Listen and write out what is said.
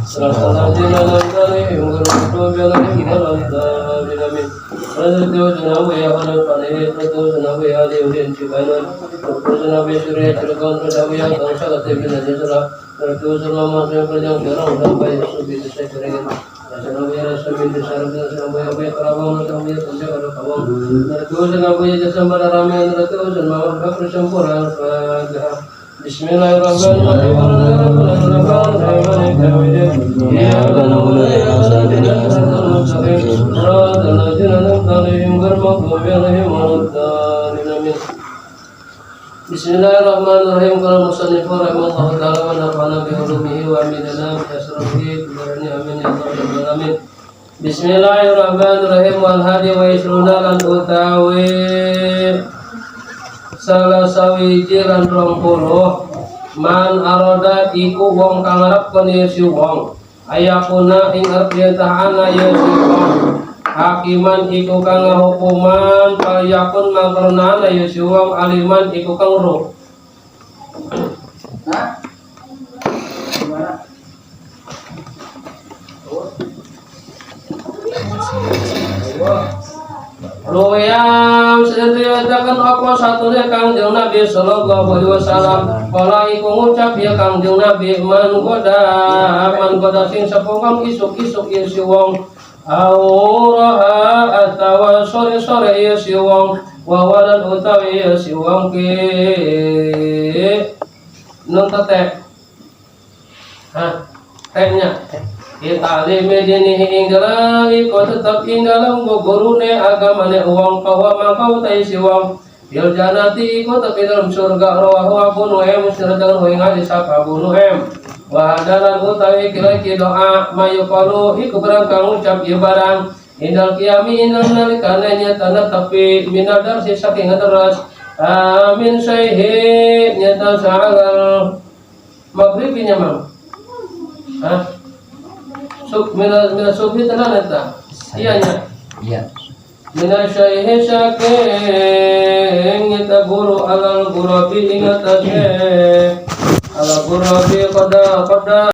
صراط الذين أنعمت عليهم غير المغضوب عليهم ولا الضالين آمين. Bismillahirrahmanirrahim. إياك نعبد وإياك نستعين صراط الذين أنعمت عليهم غير المغضوب عليهم ولا الضالين آمين. Bismillahirrahmanirrahim. قال المصنف رحمه الله تعالى ونفعنا بعلومه وأمدنا بأسراره في آمين يا رب العالمين. Bismillahirrahmanirrahim. والحادي والعشرون lan utawi salah sawiji lan 20 من أراد iku wong kang arep ya si wong أن يكون ing arep yen ana ya si wong حاكما iku kang hukuman فليكن mangkarna ya si wong عالما iku kang roh. Hah? Gimana? Oh, روي diriwayataken apa satune Kangjeng Nabi صلى الله عليه وسلم قال iku ngucap ya Kangjeng Nabi من غدا من غدا sing sapa kang isuk-isuk ya si wong أو راح atawa sore-sore ya si wong وهو lan utawi ya si wong ki nun tete. Hah, tehnya في تعليم دينه ing dalam iku tetep ing dalam gurune agamane wong فهو mangka utawi si wong في الجنة iku tetep ing dalam surga. رواه أبو نعيم musyratan ing hadis sapa Abu Nuaim. وهذا lan utawi kira doa ما يقال iku barang kang ngucap ieu barang عند القيام ing dalem nalikane nyata tapi من الدرس saking terus amin syaihi nyata sa'al maghribinya mang. Hah? Sub من الصبح tenan eta. Iya nya. Iya. من الشيخ saking nyata guru على الغراب ing atase على الغراب قد قد.